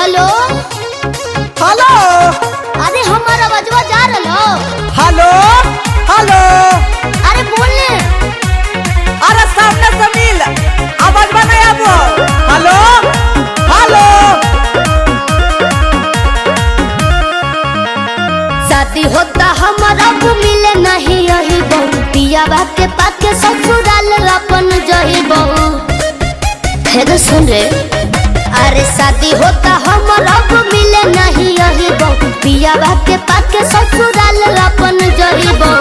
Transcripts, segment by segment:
Hello. Hello. अरे हमारा आवाजवा जा रहल हो? Hello hello. अरे बोल ने। अरे सामने से मिल, आवाज नहीं आबो। Hello hello. शादी होता हमारा को मिले नहीं यही बहु, पियावा के पाके ससुराल अपन जही बहु। हे सुन रे, अरे शादी होता हमारा को मिले नहीं यही बहु, पियावा के पाके ससुराल अपन जही बहु।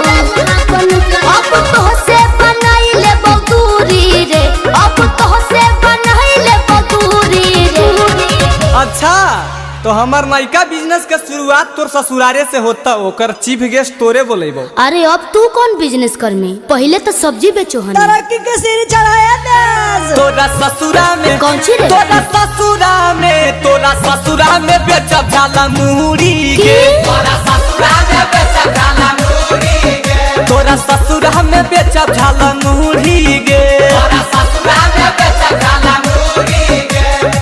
अब तो से बनाई ले दूरी रे, अब तो से बनाई ले दूरी रे। अच्छा तो हमार नयका बिजनेस के शुरुआत तोर ससुरारे से होता, ओकर चीफ गेस्ट तोरे बोलेबो। अरे अब तू कौन बिजनेस करमी, पहले तो सब्जी बेचो हन। तरक्की के सीढ़ी चढ़ाया दास। तोरा ससुरा में कौन सी रे? तोरा ससुरा में, तोरा ससुरा में बेचब झाला मुरी के। तोरा ससुरा में बेचब झाला मुरी के। तोरा ससुरा में बेचब झाला मुरी के। तोरा ससुरा में बेचब झाला मुरी के।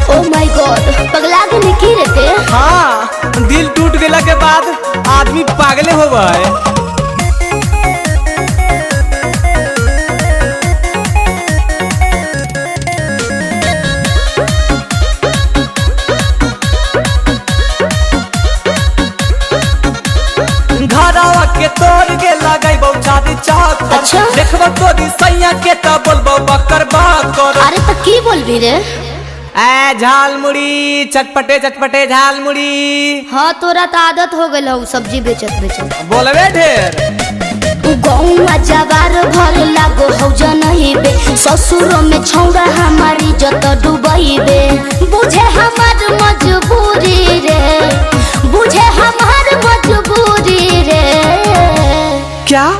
ओ my God, पगला के निकी रे ते। हाँ, दिल टूट गेला के बाद आदमी पागले हो गए। घरवा के तोड़ के लगैबौ चारी चक्कर। अच्छा? देखबौ तोरी सैया के त बोलबौ बकर बकर। अरे तो की बोलबी रे? ए झालमुड़ी, चटपटे चटपटे झालमुड़ी। हाँ तोरा तो आदत हो गइल हौ सब्जी बेचत बेचत। बोलबे ढेर। गौवा जवार भर लागो हौ जनहिबे, ससुर में छौड़ा हमारी जत डुबैबे। बुझे हमार मजबूरी रे, बुझे हमार मजबूरी रे। क्या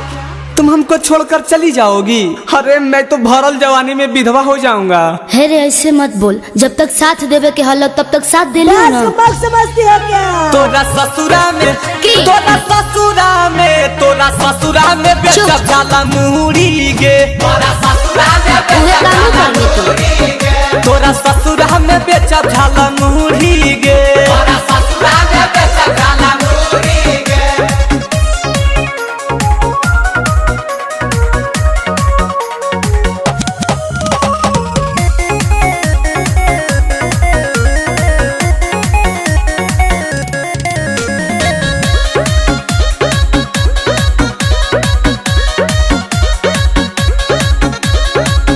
तुम हमको छोड़कर चली जाओगी? अरे मैं तो भरल जवानी में विधवा हो जाऊंगा। हे रे ऐसे मत बोल, जब तक साथ देवे के हल तब तक साथ दे दास ना। को बग समझती हो क्या? तोरा ससुरा में की? तोरा ससुरा में, तोरा ससुरा में बेचब झाला मुरी गे। तोरा ससुरा में उहे कानू करनी तू। तोरा ससुरा में बेचब झाला मुरी गे। तोरा ससुरा में बेचब झाला मुरी गे।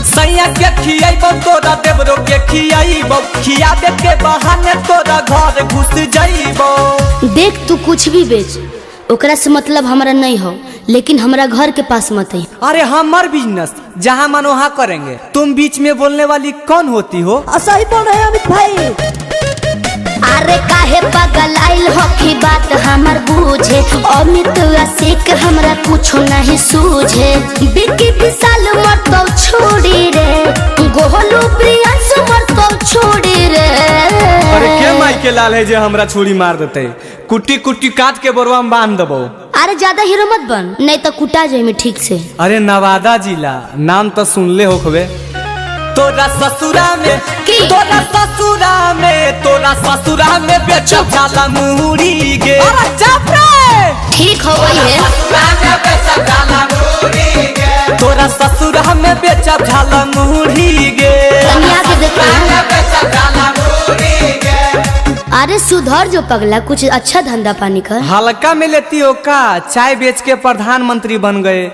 सैया के खियाबो तोरा देवरो के खियाबो, खियाबे के बहाने तोरा घर घुस जाइबो। देख तू कुछ भी बेच, ओकरा से मतलब हमरा नहीं हो, लेकिन हमरा घर के पास मत है। अरे हमार बिजनेस जहाँ मन वहाँ करेंगे, तुम बीच में बोलने वाली कौन होती हो? सही बोल रहे हैं अमित भाई। अरे काहे पागल आइल हो की बात हमर बूझे, अमित आशिक हमरा कुछ नहीं सूझे। बिकी विशाल मरतो छोड़ी रे, गोलू प्रियांशु मरतो छोड़ी रे। अरे के माई के लाल है जे हमरा छुरी मार देते, कुट्टी कुट्टी काट के बोरवा में बांध देबो। अरे ज्यादा हीरो मत बन, नहीं तो कुटा जाए में ठीक से। अरे नवादा जिला नाम तो सुनले होखबे। तोरा ससुरा में की? तोरा ससुरा में, तोरा ससुरा में बेचब झाला मुरी गे। अरे चुप रे। ठीक हो गई है। तोरा ससुरा में बेचब झाला मुरी गे। कन्या के देखो। अरे सुधर जो पगला, कुछ अच्छा धंधा पानी कर। हल्का में लेती हो का, चाय बेच के प्रधानमंत्री बन गए।